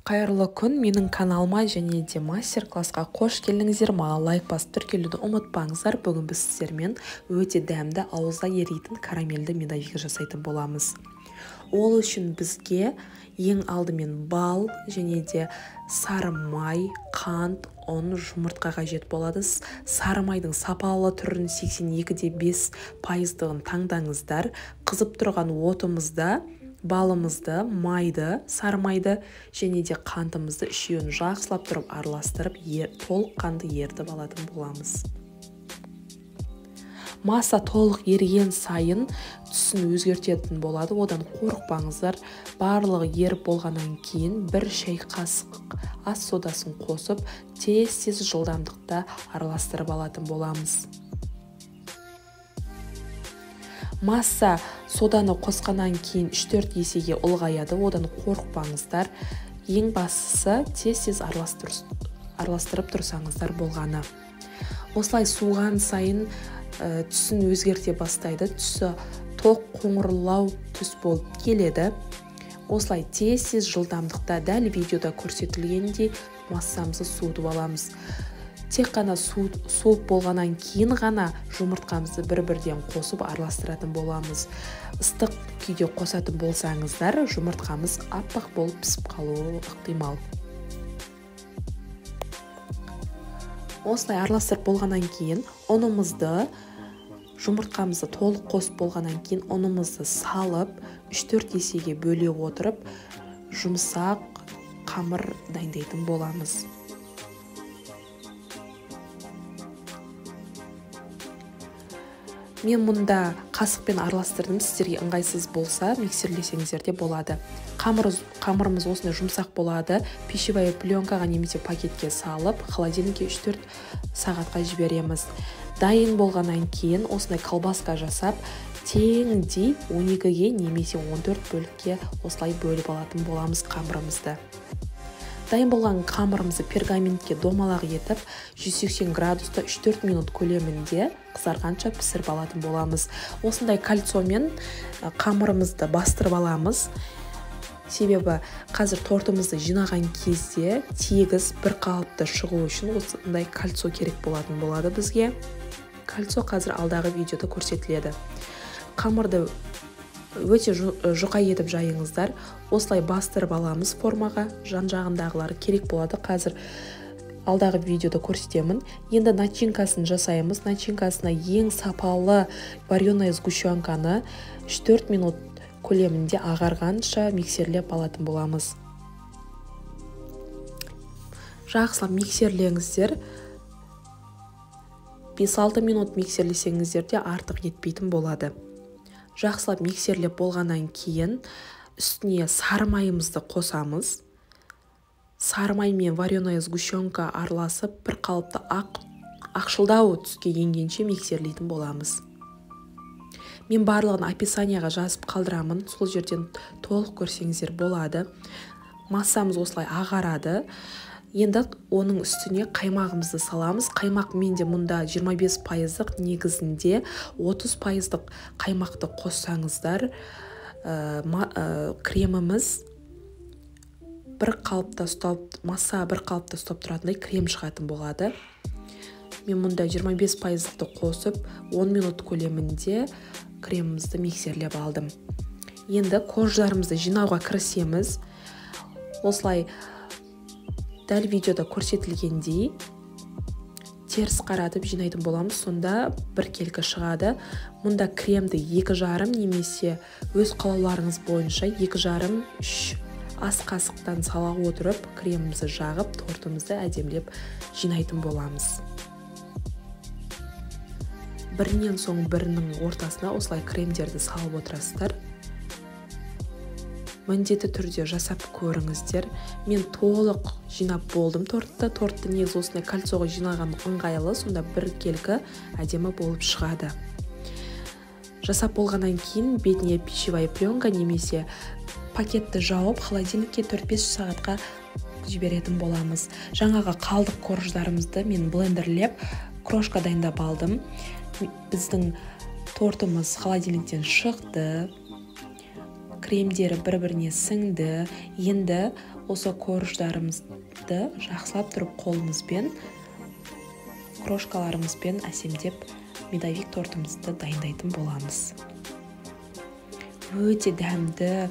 Қайырлы күн, менің каналыма және де мастер-классқа қош келдіңіздер. Маған лайк басып тіркелуді ұмытпаңыздар. Бүгін біз сіздермен өте дәмді, ауызда еритін карамельді медовик жасайтын боламыз. Ол үшін бізге ең алдымен бал және де сары май, қант, ұн, жұмыртқа қажет болады. Сары майдың сапалы түрін 82,5%-ын таңдаңыздар. Қызып тұрған отымызда балымызды, майды, сары майды және де қантымызды үшеуін жақсылап тұрып араластырып, толық қанды ерітіп алатын боламыз. Масса толық еріген сайын түсін өзгертетін болады, одан қорықпаңыздар. Барлығы еріп болғаннан кейін бір шай қасық ас содасын қосып, тез-тез жылдамдықта араластырып алатын боламыз. Масса соданы қосқаннан кейін 3-4 есеге ұлғаяды, одан қорықпаңыздар. Ең бастысы тез-тез араластырып тұрсаңыздар болғаны. Осылай суған сайын түсін өзгерте бастайды, түсі тоқ қоңырлау түс болып келеді. Осылай тез-тез жылдамдықта дәл видеода көрсетілгендей массамызды суытып аламыз. Тек қана суып болғаннан кейін ғана жұмыртқамызды бір-бірден қосып араластыратын боламыз. Ыстық күйде қосатын болсаңыздар, жұмыртқамыз аппақ болып пісіп қалуы ықтимал. Осылай араластырып болғаннан кейін ұнымызды, жұмыртқамызды толық қосып болғаннан кейін ұнымызды салып, 3-4 есеге бөле отырып, жұмсақ қамыр дайындайтын боламыз. Мен мұнда қасықпен араластырдым, сіздерге ыңғайсыз болса, миксерлесеңіздер де болады. Қамырымыз осындай жұмсақ болады. Пищевая пленкаға немесе пакетке салып, холодильникке 3-4 сағатқа жібереміз. Дайын болғаннан кейін осындай колбаска жасап, теңдей 12-ге немесе 14 бөлікке осылай бөліп алатын боламыз қамырымызды. Дайын болған қамырымызды пергаментке домалақ етіп, 180 градуста 3-4 минут көлемінде қызарғанша пісіріп алатын боламыз. Осындай кольцомен қамырымызды бастырып аламыз. Себебі қазір тортымызды жинаған кезде тегіс бір қалыпты шығу үшін осындай кольцо керек болатын болады бізге. Кольцо қазір алдағы видеода көрсетіледі. Қамырды өте жұқа етіп жайыңыздар. Осылай бастырып аламыз формаға. Жан-жағындағылары керек болады. Қазір алдағы видеода көрсетемін. Енді начинкасын жасаймыз. Начинкасына ең сапалы вареная сгущенканы 3-4 минут көлемінде ағарғанша миксерлеп алатын боламыз. Жақсылап миксерлеңіздер. 5-6 минут миксерлесеңіздер де артық етпейтін болады. Жақсылап миксерлеп болғаннан кейін үстіне сары майымызды қосамыз. Сары май мен вареная сгущенка араласып, бір қалыпты ақшылдау түске енгенше миксерлейтін боламыз. Мен барлығын описанияға жазып қалдырамын, сол жерден толық көрсеңіздер болады. Массамыз осылай ағарады. Енді оның үстіне қаймағымызды саламыз. Қаймақ менде мұнда 25%-лық, негізінде 30%-лық қаймақты қоссаңыздар, креміміз бір қалыпта ұстап, масса бір қалыпта ұстап тұратындай крем шығатын болады. Мен мұнда 25%-лықты қосып, 10 минут көлемінде кремімізді миксерлеп алдым. Енді корждарымызды жинауға кірісеміз. Осылай дәл видеода көрсетілгендей теріс қаратып жинайтын боламыз, сонда бір келкі шығады. Мұнда кремді 2,5 немесе өз қалауларыңыз бойынша 2,5-3 ас қасықтан сала отырып, кремімізді жағып, тортымызды әдемілеп жинайтын боламыз. Бірінен соң бірінің ортасына осылай кремдерді салып отырасыздар. Міндетті түрде жасап көріңіздер. Мен толық жинап болдым тортты. Тортты негізі осындай кольцоға жинаған ыңғайлы, сонда бір келкі әдемі болып шығады. Жасап болғаннан кейін бетіне пищевая пленка немесе пакетті жауып, холодильникке 4-5 сағатқа жіберетін боламыз. Жаңағы қалдық корждарымызды мен блендерлеп крошка дайындап алдым. Біздің тортымыз холодильниктен шықты. Кремдері бір-біріне сіңді. Енді Осы корждарымызды жақсылап тұрып қолымызбен, крошкаларымызбен әсемдеп медовик тортымызды дайындайтын боламыз. Өте дәмді,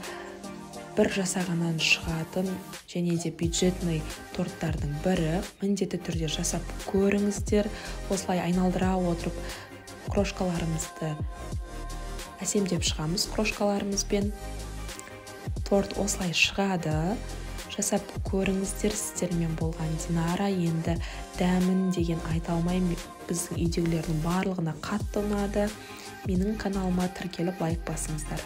бір жасағаннан шығатын және де бюджетный торттардың бірі. Міндетті түрде жасап көріңіздер. Осылай айналдыра отырып крошкаларымызды әсемдеп шығамыз крошкаларымызбен. Торт осылай шығады. Жасап көріңіздер. Сіздермен болған Динара. Енді дәмін деген айта алмаймын, біздің үйдегілердің барлығына қатты ұнады. Менің каналыма тіркеліп, лайк басыңыздар.